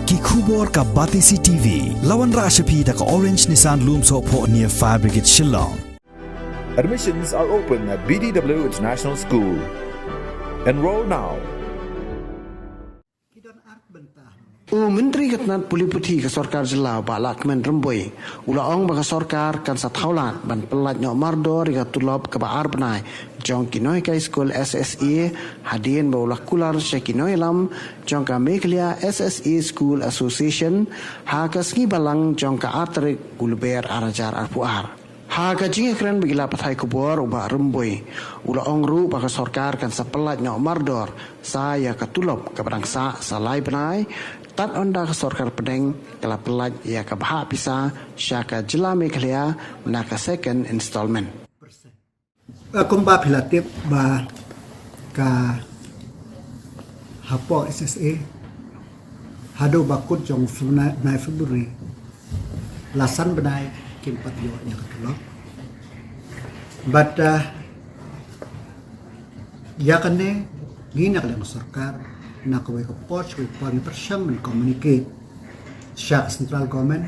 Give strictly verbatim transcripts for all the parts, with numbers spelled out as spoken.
Ki khubor ka Batesi T V. La wanrah sha phi da ka Orange Nissan Lumsohphoh near Fire Brigade Shillong. Admissions are open at B D W International School. Enroll now. U Myntri ka tnat pule puthi ka sorkar jylla u Bah Lahkmen Rymbui u la ong ba ka sorkar kan sa thaw lad ban pyllait noh mardor ïa ka tulop kaba ar bnai jong ki nonghikai skul S S A hadien ba u la kular sha ki nongïalam jong ka Meghalaya S S A School Association ha ka sngi Balang jong ka ar tarik u Lber ar hajar arphew ar. Ha ka jingïakren bad ki lad pathai khubor u Bah Rymbui u la ong ruh ba ka sorkar kan sa pyllait noh mardor sa ïa ka tulop kaba dang sah sa lai bnai tad ynda ka sorkar pdeng ka la pyllait ïa ka bhah pisa sha ka jylla Meghalaya na ka second installment. Kumba phi la tip ba ka hapoh S S A haduh ba kut jong u bnai February la san bnai kim pat ïoh ïa ka tulop. Bad ïa kane ngi na ka liang sorkar na kawei ka por sha kawei ka por ngi pyrshang ban communicate sha ka central government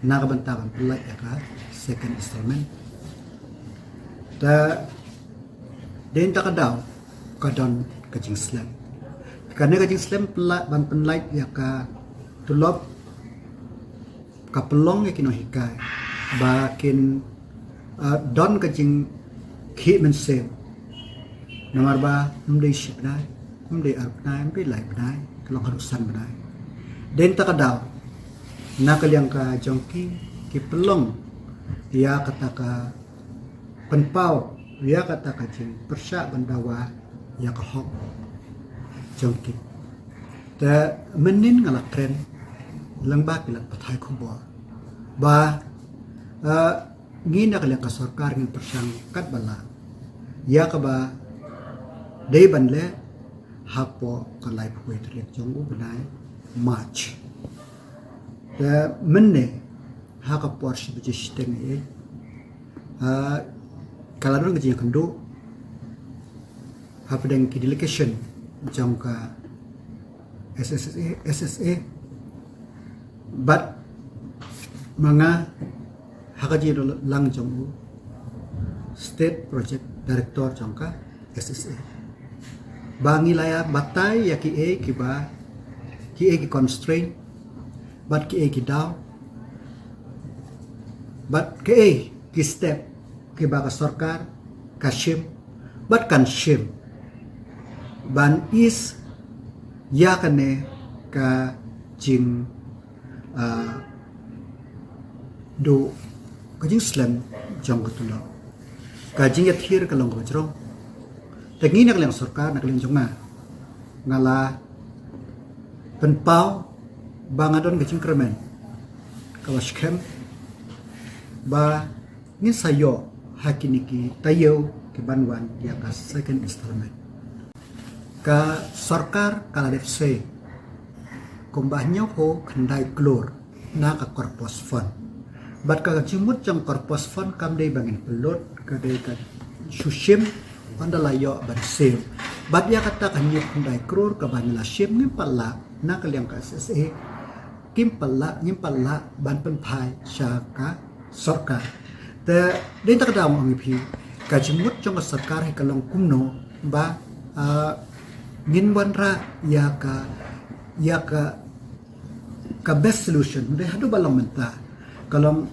na ka bynta ban pyllait ïa ka second installment. Te dei na kata ka daw ka don ka jingslem. Kane ka jingslem pyllait ban pyllait ïa ka tulop ka pynlong ïa ki nonghikai ba kin don ka jingkhih mynsiem. Namar ba ym dei shi bnai, ym dei ar bnai, ym dei lai bnai, ka long haduh san bnai. Dei na kata ka daw na ka liang ka jong ki ki pynlong ïa kata ka pynpaw ïa kata ka jingpyrshah ban dawa ïa ka hok jong ki. Te mynnin nga la kren lyngba ki lad pathai khubor ba ngi na ka liang ka sorkar ngin pyrshang katba lah ïa kaba dei ban leh hapoh ka laiphew tarik jong u bnai March. Te mynne ha ka por shi baje shiteng ïa ka la don ka jingïakynduh hapdeng ki delegation jong ka S S A, S S A. Bad ma nga ha ka jingïalang jong u State Project Director jong ka S S A ba ngi la ïa batai ïa kiei kiba kiei ki constraint bad kiei ki daw bad kiei ki step kiba ka sorkar ka shim bad kan shim ban is ïa kane ka jing duh ka jingslem jong ka tulop. Ka jingïathir ka long kaba jrong. Te ngi na ka liang sorkar na ka liang jong nga nga la pynpaw ba nga don ka jingkyrmen kaba skhem ba ngin sa ïoh ha kine ki taïew ki ban wan ïa ka second installment. Ka sorkar ka la dep sei kumba hynñiewphew khyndai klur na ka corpus fund. Bad ka jingmut jong corpus fund kam dei ba ngin pynlut, ka dei ka shu shim ynda la ïoh ban siew. Bad ïa kata ka hynñiew khyndai klur kaba ngi la shim ngim pat lah na ka liang ka S S A, kim pat lah, ngim pat lah ban pynphai sha ka sorkar. Te dei na kata ka daw nga ong ïa phi ka jingmut jong ka sorkar hi ka long kumno ba ngin wanrah ïa ka ïa ka ka best solution. Dei haduh ba long mynta ka long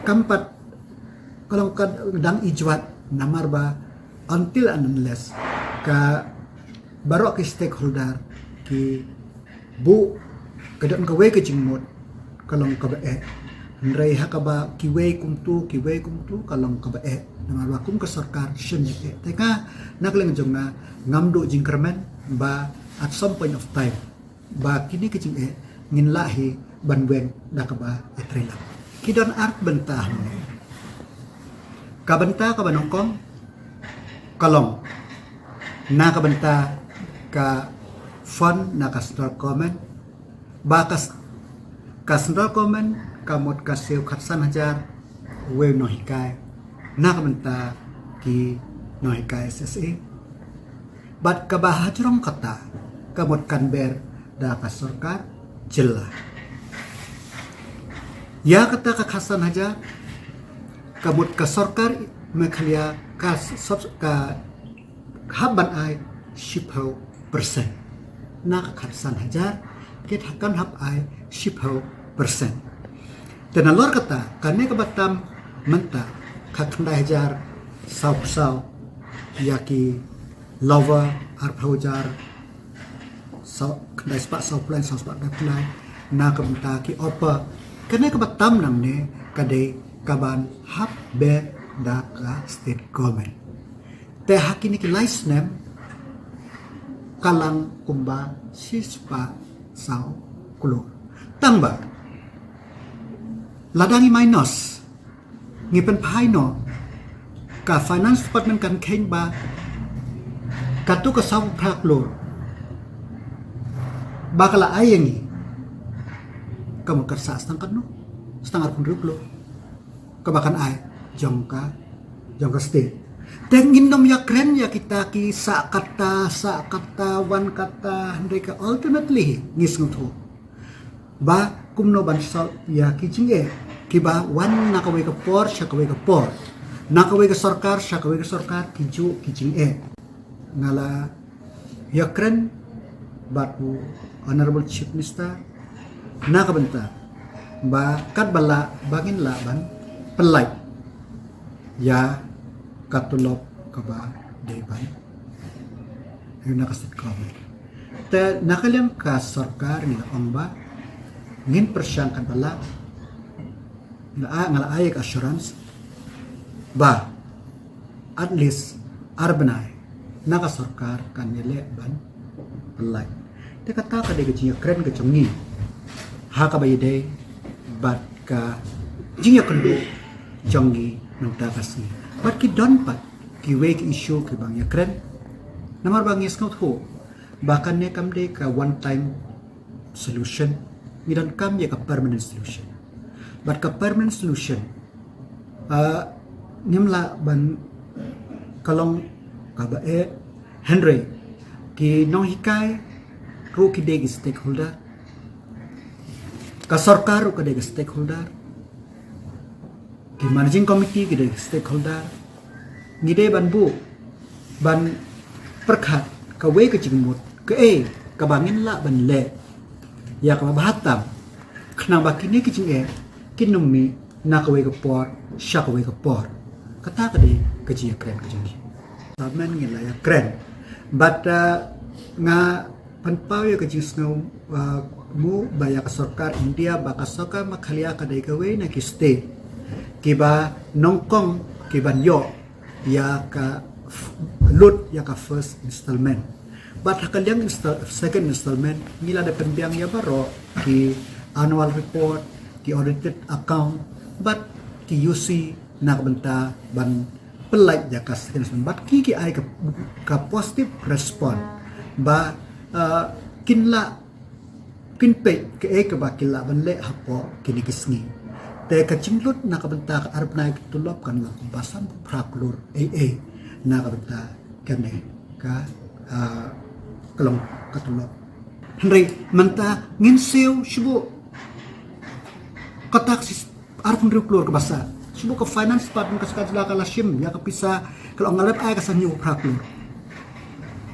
kam pat ka long ka dang ijwat namar ba until and unless ka baroh ki stakeholder ki buh ka don kawei ka jingmut ka long kaba eh. Hynrei ha kaba kiwei kumtu kiwei kumtu ka long kaba eh. Namar ba kum ka sorkar shen eh. Te nga na ka liang jong nga ngam duh jingkyrmen ba at some point of time ba kine ki jingeh ngin lah hi ban weng da kaba eh trei lang. Ki don ar bynta hangne. Ka bynta kaba nyngkong ka long na ka bynta ka fund na ka central government ba ka central government ka mut ka siew khatsan hajar wei nonghikai na ka bynta ki nonghikai S S A. Bad kaba hajrong kata ka mut kan ber da ka sorkar jylla. Ïa kata ka khatsan hajar, ka mut ka sorkar Meghalaya ka sub-, ka hap ban ai shiphew percent. Na ka khatsan hajar, ki hap, kan hap ai shiphew percent. Te nalor kata, kane kaba tam mynta, ka khyndai hajar saw phew saw, ïa ki lower arphew hajar saw, khyndai spah saw phew lai, saw spah phra phew lai, na ka bynta ki upper. Kane kaba tam nangne, ka dei kaban hap beh da ka state government. Te ha kine ki lai snem, ka lang kumba shi spah saw klur. Tangba, lada ngi minus, ngi pynphai noh, ka finance department kan kheiñ ba katto ka saw phra klur ba ka la ai ïa ngi, ka mut ka sah tang katno? Tang arphew hynriew klur kaba kan ai jong ka, jong ka state. Te ngin nym ïakren ïa kita ki sah kata, sah kata, wan kata, hynrei ka ultimately ngi sngewthuh ba kumno ban solve ïa ki jingeh kiba wan na kawei ka por sha kawei ka por, na kawei ka sorkar sha kawei ka sorkar, ki juh ki jingeh. Nga la ïakren bad u Honorable Chief Minister na ka bynta ba katba lah ba ngin lah ban pyllait ïa ka tulop kaba dei ban ïa na ka state government. Te na ka liang ka sorkar ngi la ong ba ngin pyrshang katba lah, nga la ai, nga la ai ka assurance ba at least ar bnai na ka sorkar kan ïaleh ban pyllait. Te kata ka dei ka jingïakren ka jong ngi ha kaba ïadei bad ka jingïakynduh jong ngi mynta ka sngi. Bad ki don pat kiwei ki issue kiba ngi ïakren. Namar ba ngi sngewthuh ba kane kam dei ka one time solution, ngi donkam ïa ka permanent solution. Bad ka permanent solution, ah, ngim lah ban, ka long kaba eh, hynrei ki nonghikai ruh ki dei ki stakeholder, ka sorkar ruh ka dei ka stakeholder, ki managing committee ki dei ki stakeholder. Ngi dei ban buh, ban pyrkhat kawei ka jingmut, kaei kaba ngin lah ban leh ïa kaba bha tam, khnang ba kine ki jingeh kin ym mih na kawei ka por sha kawei ka por. Kata ka dei ka jingïakren ka jong ngi. Samen ngi la ïakren. Bad, uh, nga pynpaw ïa ka jingsngew, uh, mu ba ïa ka sorkar India, ba ka sorkar Meghalaya ka dei kawei na ki state kiba nyngkong kiban ïoh ïa ka f-, lut ïa ka first installment. Bad ha ka liang install-, second installment, ngi la da pynbiang ïa baroh ki annual report, ki audited account, bad ki U C na ka bynta ban pyllait ïa ka second installment. Bad ki ki ai ka, ka positive response ba, uh, kin lah, kin peit kaei kaba ki lah ban leh hapoh kine ki sngi. Te ka jinglut na ka bynta ka ar bnai ka tulop kan long kumba san phew phra klur ei ei na ka bynta kane ka, ah, ka long ka tulop. Hynrei mynta ngin siew shu buh kata ka sis-, ar phew hynriew klur kaba sah. Shu buh ka finance department ka sorkar jylla ka la shim ïa ka pisa, ka la ong nga la dep ai ka san hynñiew phra klur.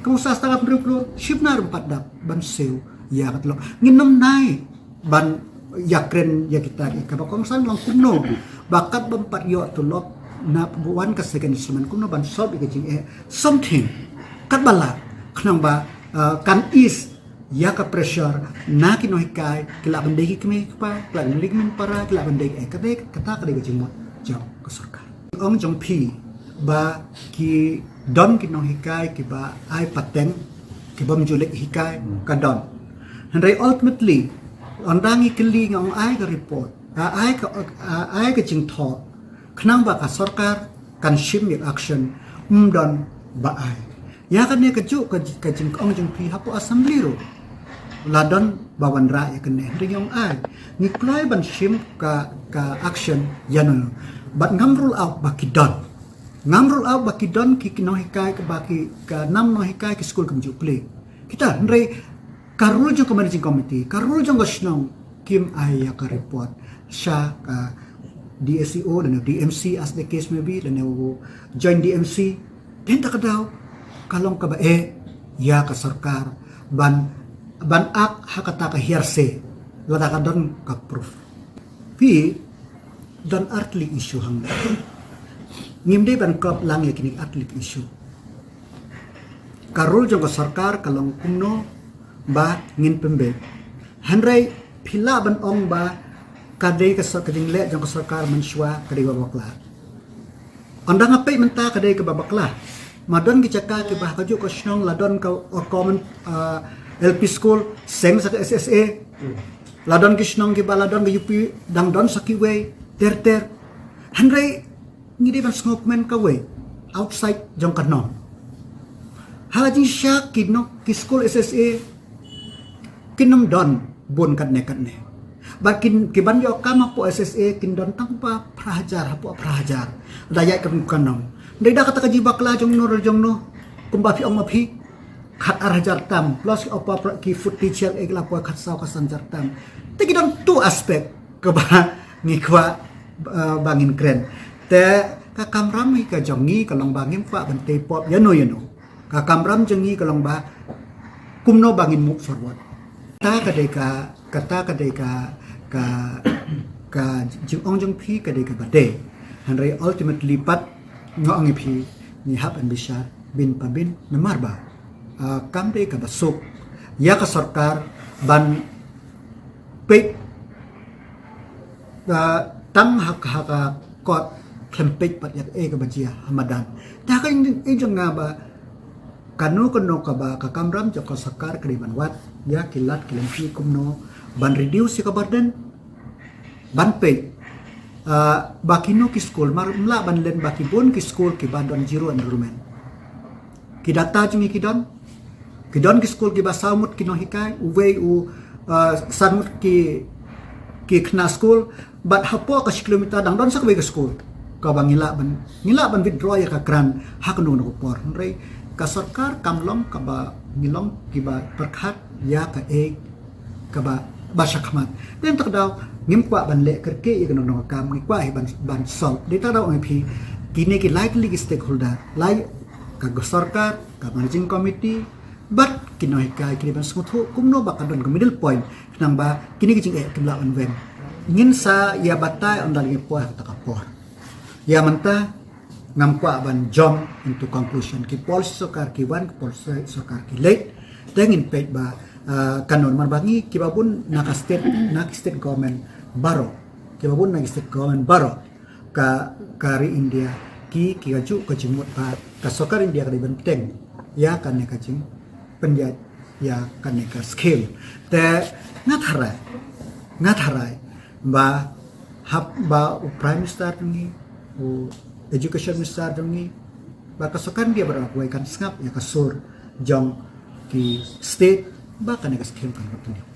Ka mut sa tang ar phew hynriew klur, shim na ruh pat dap ban siew ïa ka tulop. Ngin nym nai ban ïakren ïa kita ki, kaba kongsan long kumno ba katba ym pat ïoh tulop na ba wan ka second installment, kumno ban solve ïa ka jingeh something. Katba lah, khnang ba, uh, kan ease ïa ka pressure na ki nonghikai, ki lah ban dei ki kmie ki kpa, ki lah ban dei ki hynmen para, ki lah ban dei, eh, ka dei, kata ka dei ka jingmut jong ka sorkar. Ong jong phi ba ki don ki nonghikai kiba ai pateng, ki bym ju leit hikai, ka don. Hynrei ultimately, ynda ngi kylli, nga ong ai ka report, ah, ai ka, ah, ai ka jingthoh, khnang ba ka sorkar kan shim ïa ka action, ym don ba ai. Ïa kane kajuh ka, ka jingong jong phi hapoh assembly ruh la don ba wanrah ïa kane, hynrei ngi ong ai, ngi kloi ban shim ka, ka action ïano. Bad ngam rule out ba ki don. Ngam rule out ba ki don ki, ki nonghikai, ba ki, ka nam nonghikai ki skul kam ju plie. Kita, hynrei ka rule jong ka managing committee, ka rule jong ka shnong, kim ai ïa ka report sha ka D S E O lane D M C as the case may be, lane u joint D M C. Te kata ka daw ka long kaba eh ïa ka sorkar ban, ban act ha kata ka hearsay lada ka don ka proof. Phi don artylli issue hangne. Ngim dei ban kop lang ïa kine artylli issue. Ka rule jong ka sorkar ka long kumno ba ngin pynbeit. Hynrei phi lah ban ong ba ka dei ka sor-, ka jingleh jong ka sorkar mynshuwa ka dei ba bakla. Ynda nga peit mynta ka dei kaba bakla. Ma don ki jaka kiba ha kajuh ka shnong la don ka, uh, common, uh, L P school, seng sa ka S S A. La don ki shnong kiba la don ka U P, dang don sa kiwei ter ter. Hynrei ngi dei ban sngewkmen kawei outside jong ka nong. Ha ka jingshisha ki nong, ki school S S A kin ym don bun katne katne. Bad kin, ki ban ïoh kam hapoh S S A kin don tang ba phra hajar, hapoh phra hajar. Da ïaid ka nong. Dei da kata ka jingbakla jong no re jong no. Kumba phi ong ma phi, khat ar hajar tam, plus ki opa pra-, ki food teacher, eh, la poi khat saw khat san hajar tam. Te ki don tu aspect kaba ngi kwah, uh, ba ngin kren. Te ka kamram hi ka jong ngi ka long ba ngim kwah ban tei pop ïa no ïa no. Ka kamram jong ngi ka long ba kumno ba ngin move forward. Ta ka dei ka, kata ka dei ka, ka, ka jingong jong phi ka dei kaba dei. Hynrei ultimately pat nga ong ïa phi, ngi hap ban bishar bin pa bin namar ba, ah, kam dei kaba suk ïa ka sorkar ban peit, ah, tang ha ka, ha ka kot, khlem peit pat ïa kaei kaba jia ha madan. Te ha ka ïing jong nga ba kano kano kaba ka kamram jong ka sorkar ka dei ban wad ïa ki lad ki lynti kumno ban reduce ïa ka burden. Ban peit, ah, ba kino ki skul, mar, ym lah ban len ba ki bun ki skul kiba don zero enrollment. Ki data jong ngi ki don. Ki don ki skul kiba saw ngut ki nonghikai, uwei u, ah, san ngut ki, ki khynnah skul, bad hapoh ka shi kilometer dang don sa kawei ka skul. Kaba ngi lah ban, ngi lah ban withdraw ïa ka grant ha kano kano ka por. Hynrei ka sorkar kam long kaba ngi long kiba pyrkhat ïa kaei kaba, ba shakhmat. Te kata ka daw ngim kwah ban leh kyrkieh ïa kano kano ka kam, ngi kwah hi ban, ban solve. Te kata ka daw ong ïa phi, kine ki lai tylli ki stakeholder, lai ka sorkar, ka managing committee, bad ki nonghikai, ki dei ban sngewthuh kumno ba ka don ka middle point, khnang ba kine ki jingeh kim lah ban wan. Ngin sa ïa batai ynda ngi poi ha kata ka por. Ïa mynta ngam kwah ban jump into conclusion. Ki policy sorkar ki wan, ki policy sorkar ki leit. Te ngin peit ba, ah, kano, namar ba ngi kiba bun na ka state, na ki state government baroh. Kiba bun na ki state government baroh ka, ka ri India, ki, ki kajuh ka jingmut ba ka sorkar India ka dei ban bteng ïa kane ka jingpynïaid ïa kane ka scheme. Te nga tharai, nga tharai ba hap ba u Prime Minister jong ngi, u Education Minister jong ngi, ba ka sorkar India baroh kawei kan sngap ïa ka sur jong ki state ba kane ka scheme kan continue.